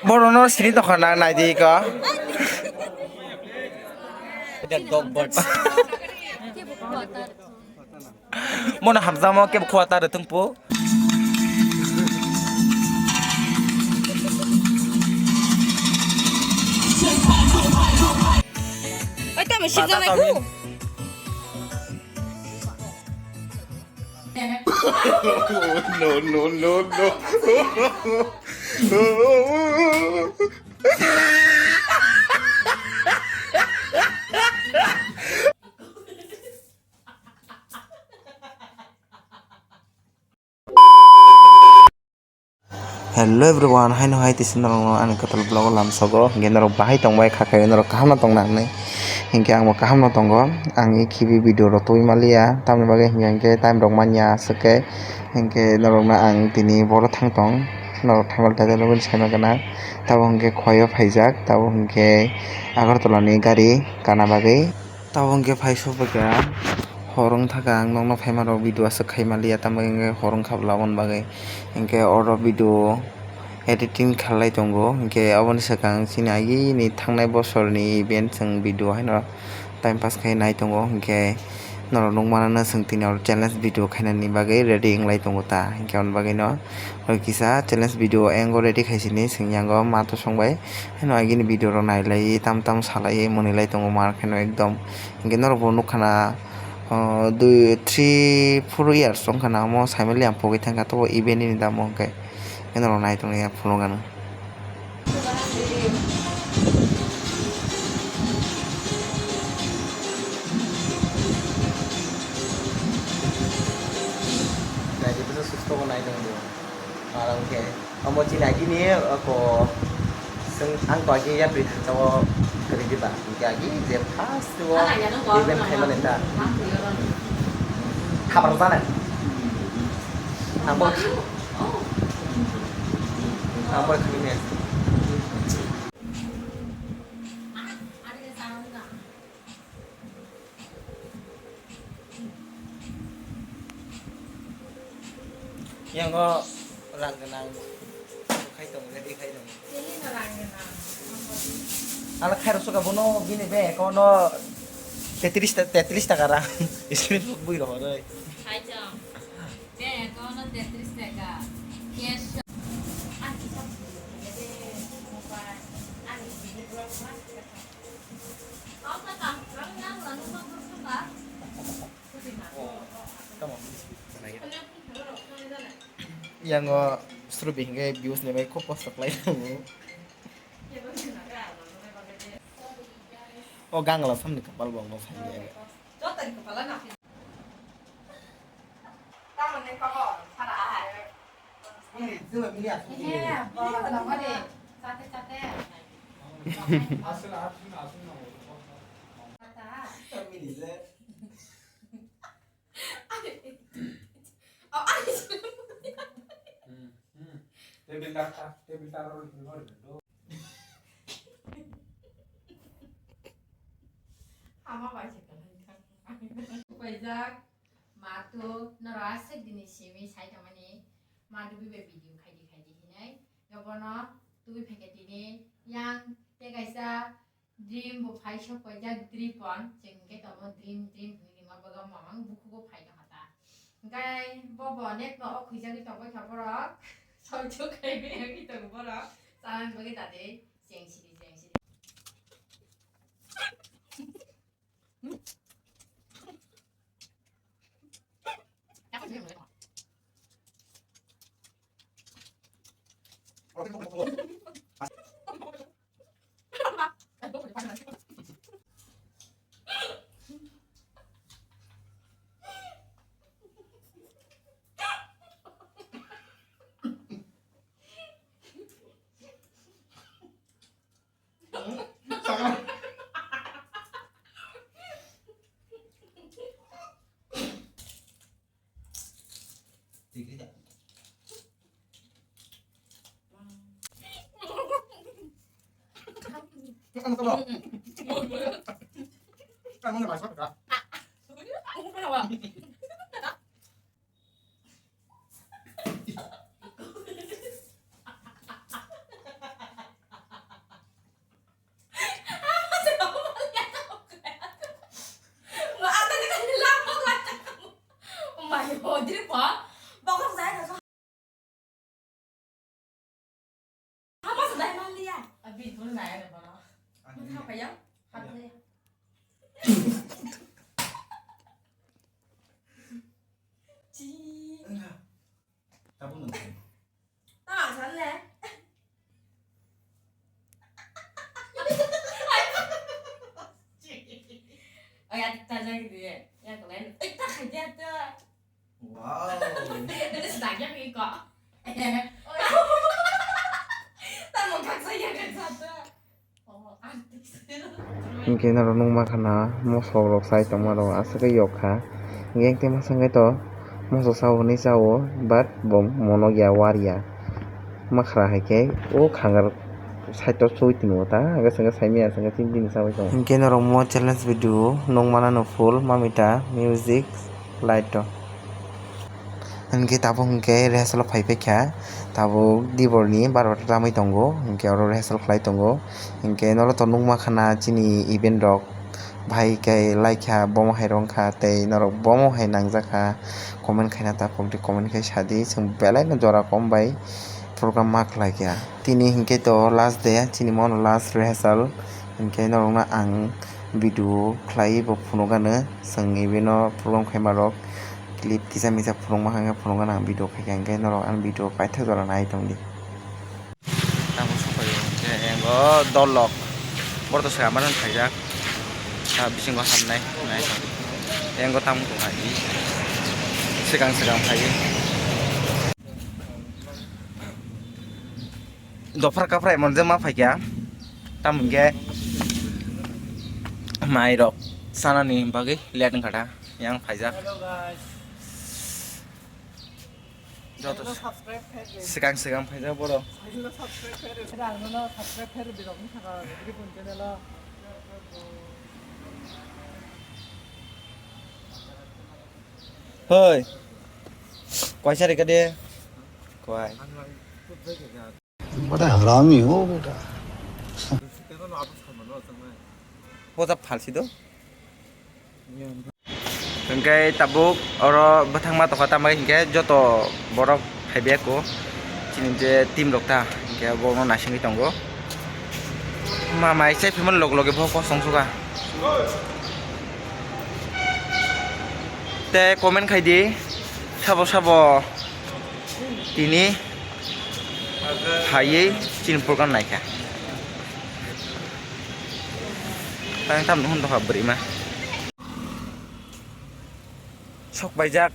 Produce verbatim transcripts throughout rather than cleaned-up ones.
Boro no sini tokha na nai di ko. Dog birds. Mono hamjamo kebo khua ta rwtwng po. Oi, tamo sirjak nai khu. No, no, no, no. Hello everyone, haino hai tisa norokno ani kwtal vlog o lamsogo, hinkhe norok bahai tongbai kha khe norok kaham no tongna hinwi, hinkhe ang bo kaham no tongo, ang e khibi video rok tubui maliya, tamoni bagwi hinkhe time rok manya aswk khe, hinkhe norokno ang tini boro thang tong, norok thangma taijaknai bagwi saima gana, tabuk hinkhe Khowai o phaijak, tabuk hinkhe Agartala ni gari kana bagwi. Tabuk hwnkhe phai sophaikha, hor wngthakha ang nokno phaima rok video aswk khai manliya, tamo hwnkhe hor wngkha bwla aboni bagwi. Hinkhe oro video editing khalai tongo, hinkhe aboni swkang chini agini thangnai bosorni event chwng video haino time pass khai nai tongo, hinkhe norok nukmano chwng tini oro challenge video khainani bagwi ready wnglai tongo ta, hinkhe aboni bagwino. Oro kisa challenge video engo ready khaisini, sengyango ma to songbai. Haino agini video rok nailai, tam tam salai, mwnwilai tongo ma kheno ekdom. Hinkhe norok bo nukha na, o, dui, three, four years wngkha na omo saimali ang pogwi thangkha, tobo event ni damo hinkhe. Hinkhe norok nai tongya phunukgano. Naidi bwswk susto bo nai tongdi. Aro hinkhe omo chini agini, o, ko, chwng ang ko agi yapri thansa o kwrwi diba. Hinkhe agi je first o event khaimani ta. Khabar jana. Ang bo, ang bo khwlai maya. Yango rang gwnang khai tongo, ready khai tongo. Ala khairok soka bono bini bank account no tetris ta-, tetris taka rang. Screenshot bui rohoroi. Khai chong. Bank account no tetris taka. Cash. Ani kisa bui rohoroi. Mobile. Ani bui rohoroi. Yango Srubi hinkhe views ni bai khub kosto khlai tongo. O gangla samni kapal bo wngno sai ya. Table ta, table ta ro ri ro do. Ama bai se kalai thang. Paijak, ma tu, noro aswk dini simi sai tongmani, ma dubi bai video khaidi khaidi hinai. Gabono, tubi phaikhe tini, yang, tei kaisa, Dream bo phai sok paijak Dripon, chwng hwnkhe tongo Dream, Dream hwnwi ringma bwkha mamang bukhugo phai tongkha ta. Hwnkhe bo bo net no o khwijagwi tongbaikha borok, soi chuk khai bai wngwi tongo borok, chanani bagwi ta de, cheng sidi, cheng sidi. Nai man liya. Abi bul nai na bono. Mata apa ya? Apa ya? Ci. Tabuk nang. Ah, sana. Oh ya, kita lagi dia. Ya kalian. Eh, tak aja tuh. Wow. Sedangnya pergi kok. Tak mau kaksa ya kan satu. Oh, artis. Hinkhe norok nukma khana mosok rok chai tongma rok aswk khe yok kha. Hinkhe tei masa wngkhe to mosok sao hwnwi sao, but bo mono ya, war ya. Makhra hai khe o khangar side o chui tini o ta, hwnkhe chwngkhe saimanya chwngkhe chini bini chaui tongo. Hinkhe norok mo challenge video nukmano no full mamita music light o. Hinkhe tabuk hinkhe rehearsal o phai phaikha, tabuk diborni barota tamwi tongo, hinkhe oro rehearsal khlai tongo. Hinkhe norok to nukma khana chini event rok, bahai khe laikha, bomo hai rw wngkha tei norok bomo hai nangjak kha, comment khaina ta pokdi, comment khai sadi, chwng belai no jora kom bai program ma khlaikha. Tini hinkhe to last day, chini mono last rehearsal, hinkhe norokno ang video khlaiwi bo phunukgano, chwng event o program khaima rok clip kisa misa phunukma hwnkhai phunukgano ang video khaikha, hinkhe norok ang video paithak jora nai tongdi. Tamo sokphaio, hwnkhe engo dol rok. Borok to swkang mano phaijak. Ta bisingo hamnai, nai tong. Engo tamo tong hai. Swkang swkang phai. Dophar kaphra emon je ma phaikha. Tamo hwnkhe mai rok sanani bagwi let wngkha ta. Yang phaijak. Joto swkang swkang phaijak borok. Hoi. Kwaisa rika de. Kwai. Bada harami ho beta. Boja phalsi do. Hwnkhe tabuk oro bwthangma tongkha, tamo hinkhe joto borok phaibai ko chini je team rok ta, hinkhe bono naisingwi tongo. Ma mai chai phimani log loge bo kosong suga. Te comment khai di, sabo sabo tini phaiwi chini program naikha. Tang tam nuhun doha bwrwi ma. Sok paijak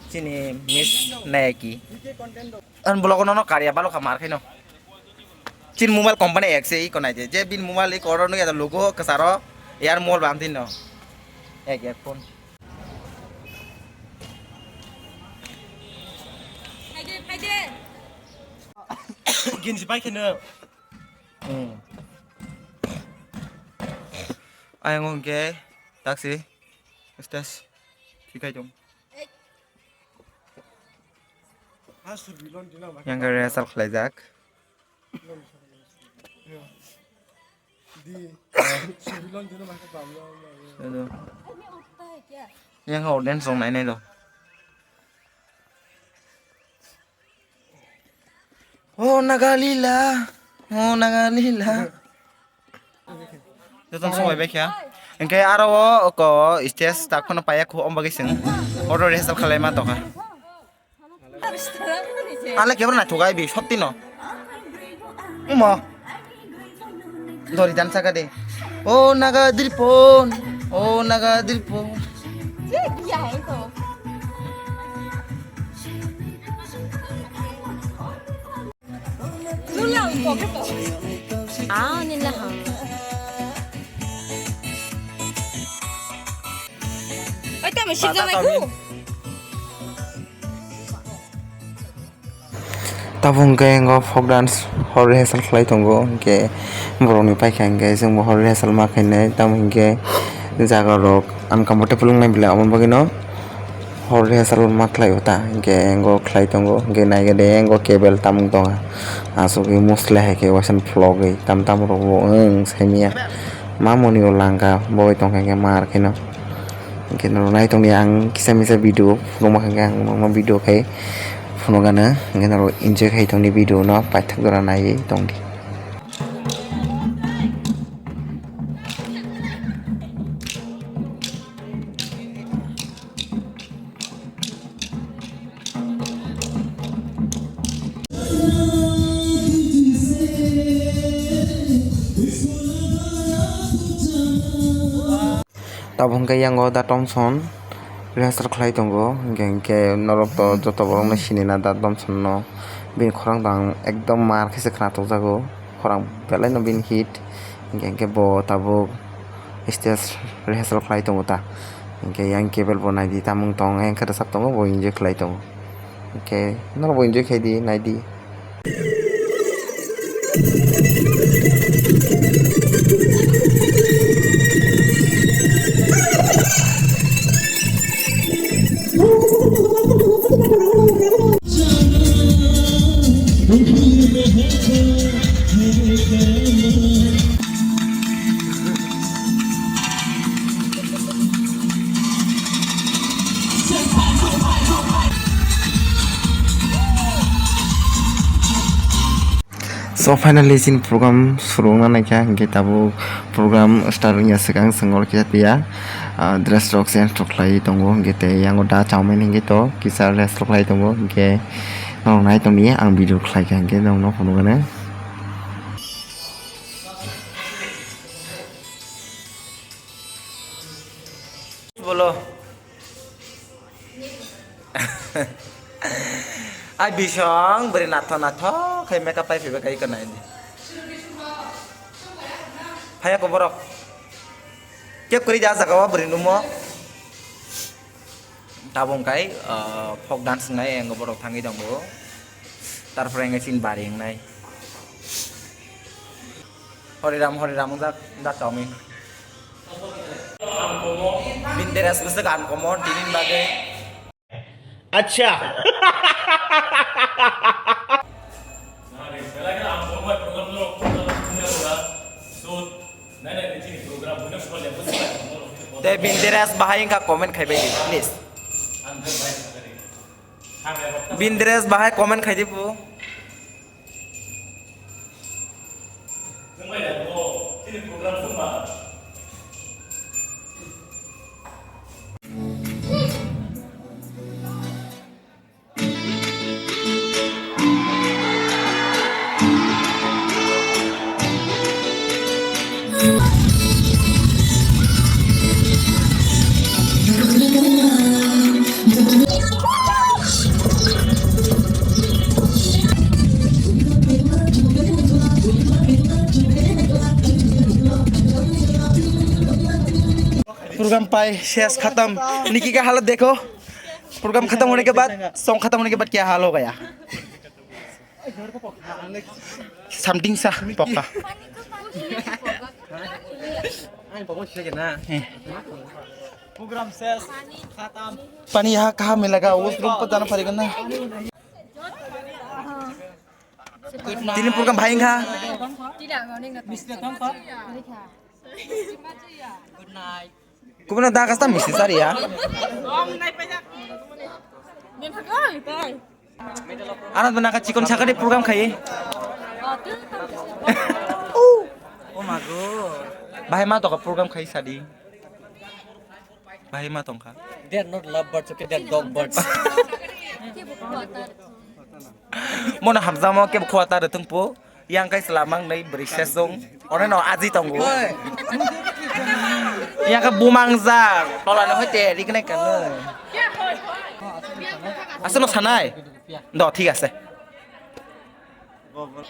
chini miss Nayaki. An vlog no no karya balo kha mar khaino. Chin mobile company ek se iko nai je. Je bin mobile iko oro nugya logo kwcharo yar mobile bam tin no. Ek ek phone. Ginsi pai kheno. Hmm. Ayang hwnkhe taxi stage khikai tong. Yang gari asal khlaijak. Yang audience rok nainai do. O Nagalila, o Nagalila. Jotono sumai bai kha. Hwnkhe aro o oko stage tak phano paiya khu, omo bagwi chwng auto rehearsal khlai ma tongkha. Ale kebra naithok ai bi sotti no. Umo. Dori dan saka de. O Naga Dirpon, o Naga Dirpon. Ah, nila ha. Oi, tamo sijak nai ku. Tabuk hwnkhe engo folk dance hor rehearsal khlai tongo, hwnkhe borokni paikha hwnkhe chwngbo hor rehearsal ma khainai, tamo hwnkhe jaga rok uncomfortable wngnai belai, aboni bagwino hor rehearsal ma khlai o ta, hwnkhe engo khlai tongo, hwnkhe naikhe de engo cable tamung tongkha, aswk khe mosle hai khe uaisani phlogwi tam tam rokbo wng saimanya, mamoni o langkha bo bai tongkha hwnkhe mar kheno. Hwnkhe norok nai tongdi, ang kisa misa video phunukma hwnkhe ang norokno video khai phunukgano, hwnkhe norok enjoy khai tongdi video no, paithak jora naiwi tongdi. Tabuk hwnkhe yango da Thomson rehearsal khlai tongo, hwnkhe, hwnkhe norok to joto borok no sini na da Thomson no, bini khorang to ang ekdom mar khe se khna tok jago, khorang belai no bini hit, hwnkhe, hwnkhe bo tabuk stage rehearsal khlai tongo ta, hwnkhe yang cable bo nai di tamung tong, yang khe rwchap tongo, bo enjoy khlai tongo, hwnkhe norok bo enjoy khai di, nai di. So finally chini program suru wngna naikha, hwnkhe tabuk program start wngya swkang chwng oro kisa tiya, ah, dress rok change rok khlai tongo, hwnkhe tei yango da chowmin hwnkhe to kisa rest rok khlai tongo, hwnkhe norok nai tongdi ang video khlaikha, hwnkhe norokno phunukgano. Bolo. Ai bisong bwrwi nathok nathok khai makeup pai phaibai kai kanai di. Phaiya ko borok. Kep kwrwi da jaga o bwrwi numo. Tabung kai, ah, folk dance wngnai, ang borok thangwi tongo. Tarpore ang chini bari wngnai. Hori Ram, Hori Ram wngjak, da chowmin. Binderas bwswk uncommon, tini bagwi. Acha. Te Binderas bahai wngkha comment khaibai di, please. Binderas bahai comment khaidi bo. Program pai ses khatam. Niki ka halat dekho. Program khatam hone ke baad, song khatam hone ke baad kya hal ho gaya? Something sa poka. Ani pokok sih kena. Eh. Program ses khatam. Pani yaha kaha milega? Us room par jana padega na. Tini program bhai kha. Good night. Kubuna da kasta misti sari ya. Anat bana ka chikon sakari program khai. Oh mago. Bahai ma to ka program khai sadi. Bahai ma tongkha. They are not lovebirds, okay, they are dog birds. Mono hamjamo ke khwata rwtwng po. Yang kai slamang nei bwrwi sesong. Ore no aji tongo. Yang ka bumang jak. Tola no hoite riknai kan. Aswkno sanai. Do, thik ase.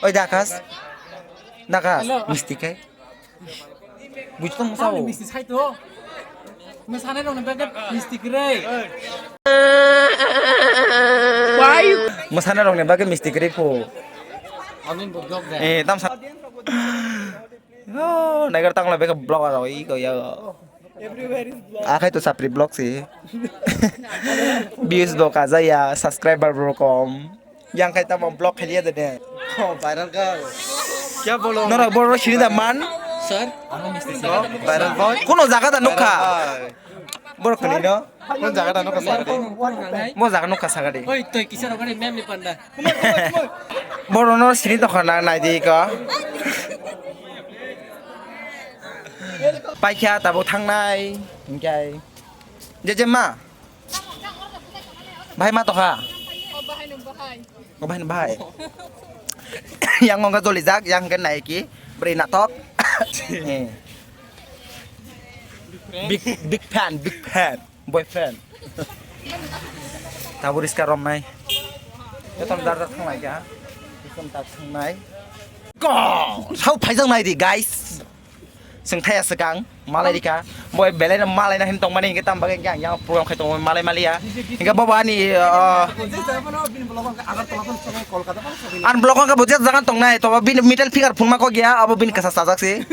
Oi, Dakas. Dakas, hello. Misti kai. Buji tong sao. Misti sai to. Mwsana rok ni bagwi misti kwrwi. Mwsana rok ni bagwi misti kwrwi phu. Ani bo jok de. Eh, tam sa. Oh, naigar tang la beka vlog aro i ko ya. Everywhere is vlog. Akhai to sapri vlog si. Views bo kaja ya, subscriber bo kom. Yang khai tamo vlog khai liya de ne. Oh, viral girl. Kya bolo? Norok boro sini da man. Sir, amo misti sir. Viral boy. Kuno jaga da nukha. Viral boy. Borok kani no? Kuno jaga da nukha sagadi. Mo jaga nukha sagadi. Oi, toi kisa rok ni mem ni panda. Boro no sini tokha na nai di ko. Paikha tabo thangnai. Hingkai. Je je ma. Bahai ma tokha? O bahai no bahai. O bahai no bahai. Yang wngkha jolijak, yang hwnkhe naiki, bwrwi nathok. Eh. Big, big fan, big fan, boyfriend. Tabuk riska romnai. Jotono dar dar thanglai kha. Jotono dar thangnai. Go! Sao phaijak nai di, guys. Chwng thaya swkang, malai rikha. Boy belai no malai na hin tongmani hinkhe tam bagwi hinkhe ang yang program khai tongo malai maliya. Hinkhe bobo ani, uh, ani vlog hinkhe bo je jaga tongnai, tobo bini middle finger phunma kok ya, abo bini kasa sajak se.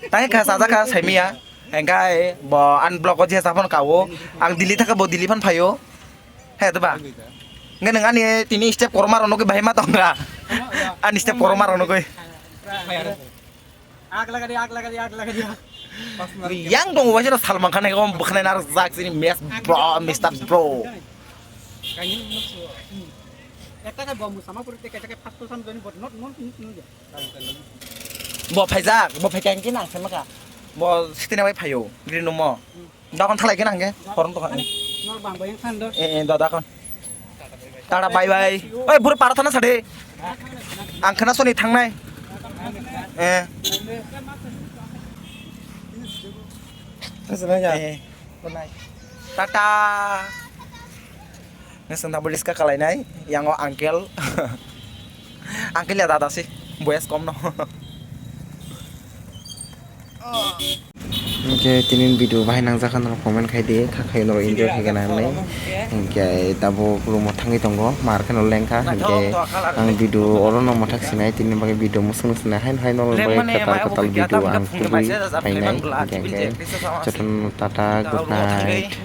Tangke kasa sajak kha saimiya. Hinkhe bo ani vlog o je japhano kawo, ang Delhi thaka bo Delhi phan phaio. He, diba? Hinkhe nwng ani tini step korma rok nugwi bahai ma tongkha. Ani step korma rok nugwi. Aag laga diya, aag laga diya, aag laga diya. Yang dong waisa Salman Khan ekdom bwkhanai narwk jak chini mes bro, Mister Bro. Kaini nuksu. Hmm. Ekta ka bom sama puri te kaisa ka first person joni bot not not not not. Bo phaijak, bo phaikha hinkhe nang sama kha. Bo sitina bai phaio, green room o. Hmm. Dakon thalai khe nang khe, horom to kha. Nor bang bayang khan do. Eh, eh, da dakon. Tata bye bye. Oi, buru para thana sade. Ang khana soni thangnai. Eh. Eh. Good night. Tata. Nge senda bo riska kalainai, yango uncle. Uncle ya dada si, boyas kom no. Hinkhe tini video bahai nangjak kha norok comment khai di, kha khai norok enjoy khai gana hinwi. Hinkhe tabuk room o thangwi tongo, mar kheno lengkha, hinkhe ang video oro no mwthak sinai, tini bagwi video musung sinai, haino hai norok bagwi kwtal kwtal video ang tubui painai, hinkhe jotono tata, good night.